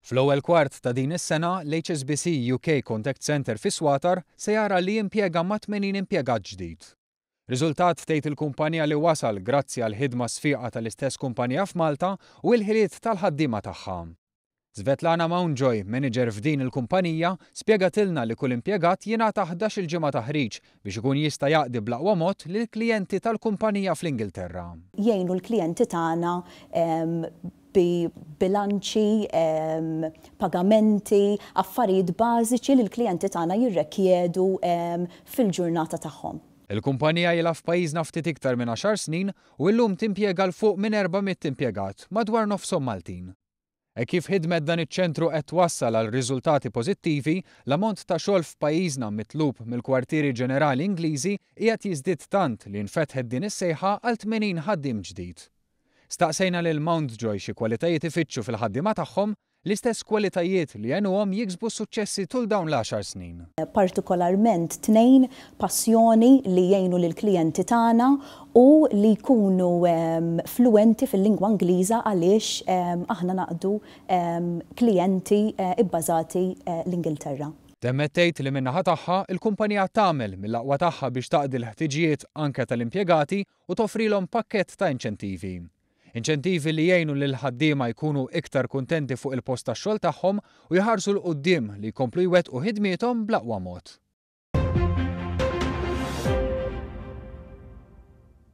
Fl-ewwel kwart ta' din is-sena, l-HSBC UK Contact Centre fis-Swatar se jara li jimpjega ma' 80 impjegat ġdid. Riżultat tgħid il-kumpanija li wasal grazzi għall-ħidma sfiqa tal-istess kumpanija f'Malta u l-ħiliet tal-ħaddiema tagħha. Svetlana Mountjoy, manager f'din il-kumpanija, spjegatilna li kull impjegat jingħata 11-il ġimgħa taħriġ biex ikun jista' jaqdi bl-aqwa mod lill-klijenti tal-kumpanija fl-Ingilterra. Jgħinu l-klijenti tagħna bi bilanċi, pagamenti, affarijiet bażiċi li l-klijenti tagħna jirrekjedu fil-ġurnata tagħhom. Il-kumpanija ilha f'pajjiżna ftit iktar minn għaxar snin u illum timpjega 'l fuq minn 400 impjegat, madwar nofshom Maltin. Hekk kif ħidmet dan iċ-ċentru qed twassal għal riżultati pożittivi, l-ammont ta' xogħol f'pajjiżna mitlub mill-kwartieri ġenerali Ingliżi qiegħed jiżdied tant li nfetħet din is-sejħa għal 80 ħaddiem ġdid. Staqsejna lil Mountjoy xi kwalitajiet ifittxu fil-ħaddiema tagħhom, l-istess kwalitajiet li għenuhom jiksbu suċċessi tul dawn l-għaxar snin. Partikolarment tnejn, passjoni li jgħinu lill-klijenti tagħna u li jkunu fluwenti fil-lingwa Ingliża għaliex aħna naqdu klijenti bbażati l-Ingilterra. Temmet tgħid li min-naħa tagħha, il-kumpanija tagħmel mill-aqwa tagħha biex taqdi l-ħtiġijiet anke tal-impjegati u toffrilhom pakkett ta' inċentivi. Inċentivi li jgħinu lill-ħaddiema jkunu iktar kuntenti fuq il-post tax-xogħol tagħhom u jħarsu 'l quddiem li jkomplu jwettqu ħidmiethom bl-aqwa mod.